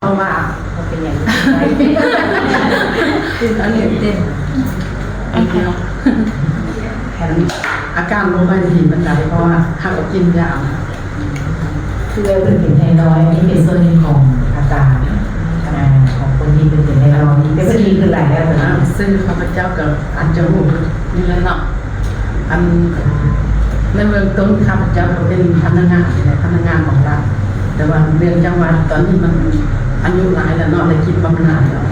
ເພາະວ່າ ບໍ່ເປັນຫຍັງ ຕື່ນເຕັ້ນ ອັນນີ້ຕື່ນເຕັ້ນ ອັນນີ້ເນາະ ແຂນ ອາການບໍ່ຄ່ອຍດີປານໃດ ເພາະວ່າຫາກວ່າກິນຢາ ຄືເພິ່ນເປັນໄທຣອຍ ອັນນີ້ເປັນສ່ວນໜຶ່ງຂອງອາການ ອ່າ ຂອງຄົນທີ່ເພິ່ນເປັນໄທຣອຍ ກໍຈະດີຂຶ້ນຫຼາຍແລ້ວນະ. ເຊິ່ງຂ້າພະເຈົ້າກໍອາດຈະຮູ້ຢູ່ແລ້ວເນາະ ອັນ ໃນເບື້ອງຕົ້ນຂ້າພະເຈົ້າກໍເປັນພະນັກງານນີ້ແຫຼະ ພະນັກງານຂອງລັດ ແຕ່ວ່າເນື່ອງຈາກວ່າຕອນນີ້ມັນອາຍຸຫຼາຍແລ້ວເນາະ ໄດ້ກິນບຳນານແລ້ວ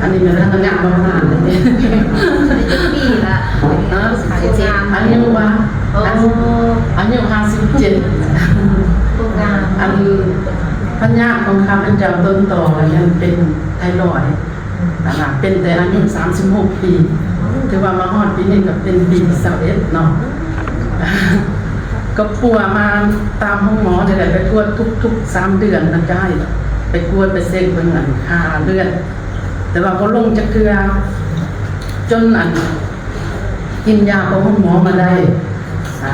ອັນນີ້ແມ່ນພະນັກງານບຳນານເດ້. ອາຍຸວ່າ ໂອ້ ອາ ອາຍຸຫ້າສິບເຈັດ ອັນພະຍາດຂອງຂ້າພະເຈົ້າຕົ້ນຕໍລະຍັງເປັນໄທຣອຍ ອັນນ່າ ເປັນແຕ່ອາຍຸສາມສິບຫົກປີ ຖືວ່າມາຮອດປີນີ້ກໍເປັນປີທີຊາວເອັດເນາະ ກໍປົວມາຕາມໂຮງໝໍນີ້ແຫຼະ ໄປກວດທຸກໆສາມເດືອນ ມັນກໍໃຫ້ໄປກວດໄປເຊັກເບິ່ງອັນຄ່າເລືອດ ແຕ່ວ່າບໍ່ລົງຈັກເທື່ອ ຈົນອັນ ກິນຢາຂອງໂຮງໝໍມາໄດ້ ອ່າ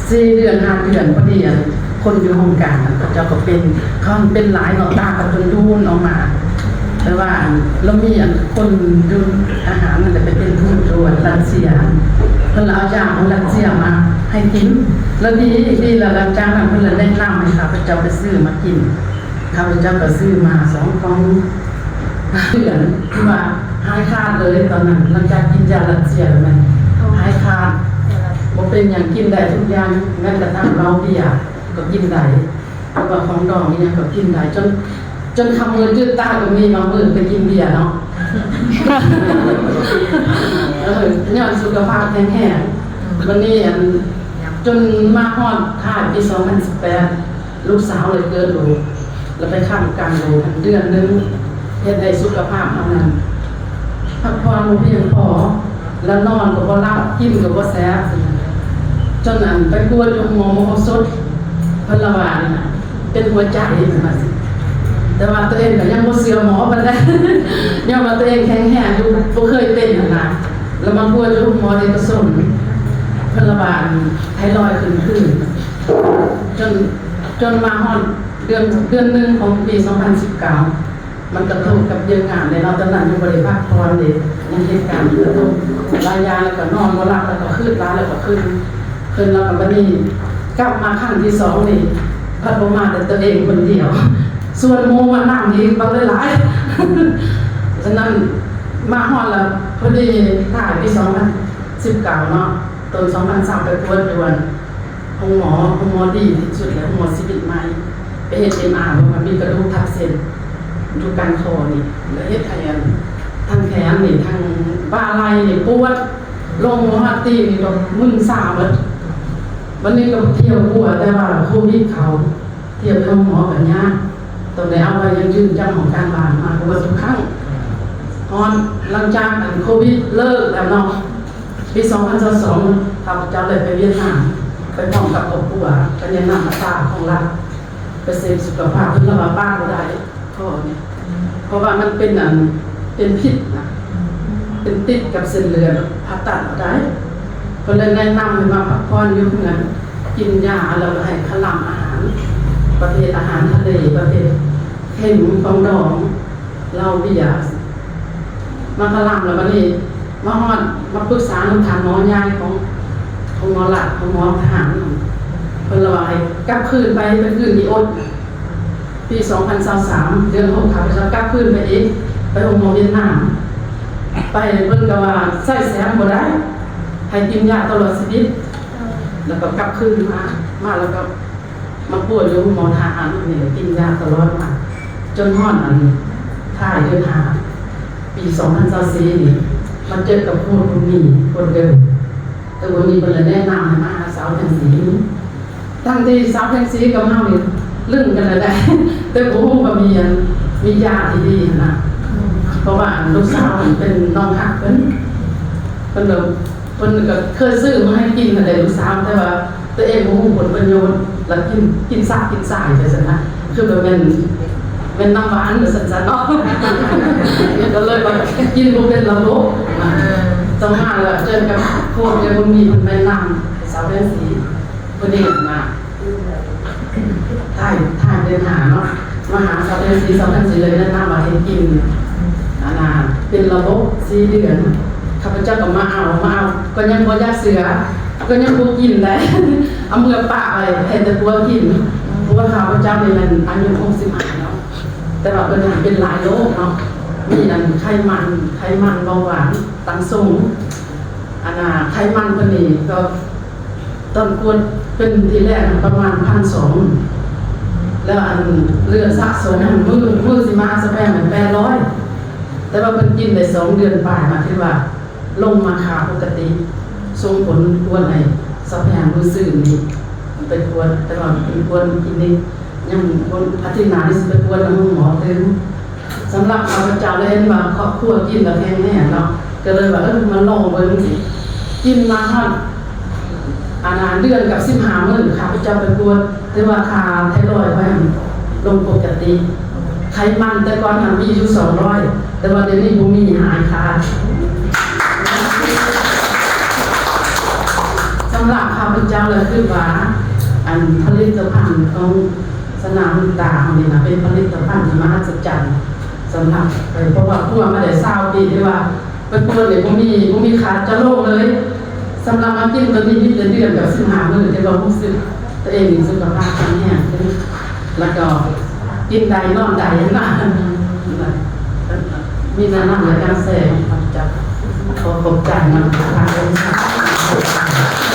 ສີ່ເດືອນຫ້າເດືອນ ພໍດີອັນ ຄົນຢູ່ຫ້ອງການເຂົາເຈົ້າກໍເປັນ ເຂົາເປັນຫຼາຍເນາະ ຕາກໍຈົນດູນອອກມາ ແຕ່ວ່າອັນ ລະມີອັນ ຄົນຢູ່ທະຫານນັ້ນແຫຼະ ໄປເປັນທູດຢູ່ລັດເຊຍ ເພິ່ນລະເອົາຢາຂອງລັດເຊຍມາໃຫ້ກິນ ລະດີ ດີ ລະຫຼັງຈາກນັ້ນເພິ່ນລະແນະນຳໃຫ້ຂ້າພະເຈົ້າໄປຊື້ມາກິນ. ຂ້າພະເຈົ້າກໍຊື້ມາສອງກ່ອງ ເດືອນ ຄືວ່າຫາຍຂາດເລີຍຕອນນັ້ນ ຫຼັງຈາກກິນຢາລັດເຊຍແລ້ວແມ່ນຫາຍຂາດ ບໍ່ເປັນຫຍັງ ກິນໄດ້ທຸກຢ່າງ ແມ່ນກະທັ່ງເຫຼົ້າເບຍກໍກິນໄດ້ ຫຼືວ່າຂອງດອງອີ່ຫຍັງກໍກິນໄດ້ ຈົນ ຈົນຄ່ຳມືດຈື່ຕາກໍມີບາງມື້ໄປກິນເບຍເນາະ ເອີ ຍ້ອນສຸຂະພາບແຂງແຮງ ບັດນີ້ອັນ ຈົນມາຮອດທ້າຍປີສອງພັນສິບແປດ ລູກສາວເລີຍເກີດລູກ ລະໄປຄ້ຳກາງໂລກເດືອນໜຶ່ງ ເຮັດໃຫ້ສຸຂະພາບເຮົານັ້ນພັກຜ່ອນບໍ່ພຽງພໍ ລະນອນກໍບໍ່ຫຼັບ ກິນກໍບໍ່ແຊບ ຈົນອັນໄປກວດຢູ່ໂຮງໝໍມະໂຫສົດ ເພິ່ນລະວ່າເປັນຫົວໃຈ ເພິ່ນວ່າ ແຕ່ວ່າຕົວເອງກໍຍັງບໍ່ເຊື່ອໝໍປານໃດ ຍ້ອນວ່າຕົວເອງແຂງແຮງຢູ່ ບໍ່ເຄີຍເປັນຫັ້ນນະ ລະມາກວດຢູ່ໂຮງໝໍເອກະຊົນ ເພິ່ນລະວ່າໄທຣອຍຂຶ້ນ ຂຶ້ນ ຈົນ ຈົນມາຮອດເດືອນ ເດືອນໜຶ່ງຂອງປີສອງພັນສິບເກົ້າ ມັນກະທົບກັບວຽກງານເດ້ເນາະ ຕອນນັ້ນຍັງບໍ່ໄດ້ພັກຜ່ອນເດ້ ຍັງເຮັດການກະທົບຫຼາຍຢ່າງ ແລ້ວກໍນອນບໍ່ຫຼັບ ແລ້ວກໍຄຶດຫຼາຍ ແລ້ວກໍຄຶດ ຄຶດ ແລ້ວກໍບັດນີ້ກັບມາຄັ້ງທີສອງນີ້ ພັດບໍ່ມາແຕ່ຕົວເອງຄົນດຽວ ຊວນໝູ່ມານຳອີກບັກຫຼາຍໆ ສະນັ້ນມາຮອດລະ ພໍດີທ້າຍປີສອງພັນສິບເກົ້າເນາະ ຕົ້ນສອງພັນຊາວ ໄປກວດຢູ່ອັນ ໂຮງໝໍ ໂຮງໝໍດີທີ່ສຸດແລ້ວ ໂຮງໝໍຊີວິດໃໝ່ ໄປເຮັດເອັມອາ ເພາະວ່າມີກະດູກທັບເສັ້ນຢູ່ກາງຄໍນີ້ ແລ້ວເຮັດໃຫ້ອັນ ທັງແຂນນີ້ ທັງບ່າໄຫຼ່ນີ້ປວດ ລົງມາຮອດຕີນນີ້ກໍມຶນຊາໝົດ ບັດນີ້ກໍທ່ຽວກົວ ແຕ່ວ່າໂຄວິດເຂົ້າ ທ່ຽວໄປໂຮງໝໍກໍຍາກ ຕ້ອງໄດ້ເອົາໃບຢັ້ງຢືນຈາກຫ້ອງການບ້ານມາກວດທຸກຄັ້ງ ຮອດຫຼັງຈາກອັນໂຄວິດເລີກແລ້ວເນາະ ປີສອງພັນຊາວສອງ ຂ້າພະເຈົ້າໄດ້ໄປຫວຽດນາມ ໄປພ້ອມກັບຄອບຄົວ ໄປແນະນຳອາສາຂອງລັດ ໄປເຊັກສຸຂະພາບ ເພິ່ນລະວ່າປາກບໍ່ໄດ້ ຂໍ້ນີ້ ເພາະວ່າມັນເປັນອັນ ເປັນພິດນະ ເປັນຕິດກັບເສັ້ນເລືອດ ຜ່າຕັດບໍ່ໄດ້ ເພິ່ນເລີຍແນະນຳໃຫ້ມາພັກຜ່ອນຢູ່ເຮືອນ ກິນຢາ ແລ້ວກໍໃຫ້ຄະລຳອາຫານ ປະເພດອາຫານທະເລ ປະເພດເຄັມ ຂອງດອງ ເຫຼົ້າເບຍ ມາຄະລຳ ແລ້ວບັດນີ້ມາຮອດ ມາປຶກສານຳທ່ານໝໍໃຫຍ່ຂອງ ຂອງໝໍລັດ ຂອງໝໍທະຫານ ເພິ່ນລະວ່າໃຫ້ກັບຄືນໄປ ໄປຄືນທີ່ອົດ ປີສອງພັນຊາວສາມ ເດືອນຫົກ ຂ້າພະເຈົ້າກັບຄືນໄປອີກ ໄປໂຮງໝໍຫວຽດນາມ ໄປເພິ່ນກໍວ່າໃຊ້ແສງບໍ່ໄດ້ ໃຫ້ກິນຢາຕະຫຼອດຊີວິດ ແລ້ວກໍກັບຄືນມາ ມາແລ້ວກໍ ມາປວດຢູ່ໂຮງໝໍທະຫານນີ້ ກິນຢາຕະຫຼອດມາ ຈົນຮອດອັນທ້າຍເດືອນຫ້າ ປີສອງພັນຊາວສີ່ນີ້ ມາເຈີກັບຄູດບຸນມີຄົນເດີມ ແຕ່ບຸນມີເພິ່ນລະແນະນຳໃຫ້ມາຫາສາວແພງສີ ທັງທີ່ສາວແພງສີກັບເຮົານີ້ລຶ້ງກັນແລ້ວໄດ໋ ແຕ່ບໍ່ຮູ້ວ່າມີອັນ ມີຢາທີ່ດີຫັ້ນນະ ເພາະວ່າອັນລູກສາວຫັ້ນເປັນນ້ອງຮັກເພິ່ນ ເພິ່ນກໍ ເພິ່ນກໍເຄີຍຊື້ມາໃຫ້ກິນຫັ້ນແຫຼະລູກສາວ ແຕ່ວ່າຕົວເອງບໍ່ຮູ້ຜົນປະໂຫຍດ ລະກິນ ກິນຊາກກິນຊາຍໄປຊັ້ນນະ ຄືແບບແມ່ນ ແມ່ນນ້ຳຫວານວ່າຊັ້ນຊະເນາະ ກໍເລີຍວ່າກິນບໍ່ເປັນລະບົບ ເອີ ຕໍ່ມາລະເຈີກັບພວກຍາຍບຸນມີເພິ່ນແນະນຳໃຫ້ສາວແພງສີ ເພິ່ນເຫັນນະ ທ້າຍ ທ້າຍເດືອນຫ້າເນາະ ມາຫາສາວແພງສີ ສາວແພງສີເລີຍແນະນຳວ່າໃຫ້ກິນ ອັນນ່າ ເປັນລະບົບສີ່ເດືອນ. ຂ້າພະເຈົ້າກໍມາເອົາ ມາເອົາ ກໍຍັງບໍ່ຢາກເຊື່ອ ກໍຍັງບໍ່ກິນໄດ໋ ເອົາເມືອປະໄວ້ ໃຫ້ແຕ່ຜົວກິນ. ເພາະວ່າຂ້າພະເຈົ້ານີ້ແມ່ນອາຍຸຫົກສິບຫ້າເນາະ ແຕ່ວ່າເພິ່ນເປັນຫຼາຍໂລກເນາະ ມີອັນໄຂມັນ ໄຂມັນ ເບົາຫວານ ຕັນສູງ. ອັນນ່າ ໄຂມັນເພິ່ນນີ້ກໍ ຕອນກວດເປັນທີແລກປະມານພັນສອງ ແລ້ວອັນເລືອດສະສົມມື້ ມື້ຊິມາສະແພງແມ່ນແປດຮ້ອຍ ແຕ່ວ່າເພິ່ນກິນໄດ້ສອງເດືອນປາຍມາ ຖືວ່າລົງມາຄ່າປົກກະຕິ. ສົ່ງຜົນກວດໃຫ້ສະແພງມື້ຊືນນີ້ໄປກວດ ແຕ່ວ່າເປັນກວດກິນນີ້ ຍັງ ອາທິດໜ້ານີ້ຊິໄປກວດນຳໂຮງໝໍຕື່ມ. ສຳລັບຂ້າພະເຈົ້າແລ້ວເຫັນວ່າຄອບຄົວກິນແລ້ວແຂງແຮງເນາະ ກໍເລີຍວ່າ ເອີ ມາລອງເບິ່ງ. ກິນມາຮອດ ອັນນ່າ ເດືອນກັບສິບຫ້າມື້ ຂ້າພະເຈົ້າໄປກວດ ຖືວ່າຄ່າໄທຣອຍຂ້ອຍຫັ້ນລົງປົກກະຕິ. ໄຂມັນແຕ່ກ່ອນຫັ້ນມີຢູ່ສອງຮ້ອຍ ແຕ່ວ່າດຽວນີ້ບໍ່ມີ ຫາຍຂາດ. ສຳລັບຂ້າພະເຈົ້າແລ້ວ ຄືວ່າ ອັນຜະລິດຕະພັນຂອງ ສະໜາມຕາເຮົານີ້ນະ ເປັນຜະລິດຕະພັນທີ່ມະຫັດສະຈັນສຳລັບຂ້ອຍ ເພາະວ່າກວດມາໄດ້ຊາວປີ ແຕ່ວ່າໄປກວດນີ້ບໍ່ມີ ບໍ່ມີຂາດຈະໂລກເລີຍ. ສຳລັບມາກິນໂຕນີ້ມີແຕ່ເດືອນກັບສິບຫ້າມື້ ແຕ່ວ່າຮູ້ສຶກຕົວເອງນີ້ສຸຂະພາບແຂງແຮງຂຶ້ນ ແລ້ວກໍກິນໄດ້ນອນໄດ້ນະ ມີແນວນັ້ນແຫຼະ ການແຊ ຂໍຂອບໃຈນຳທາງບໍລິສັດ.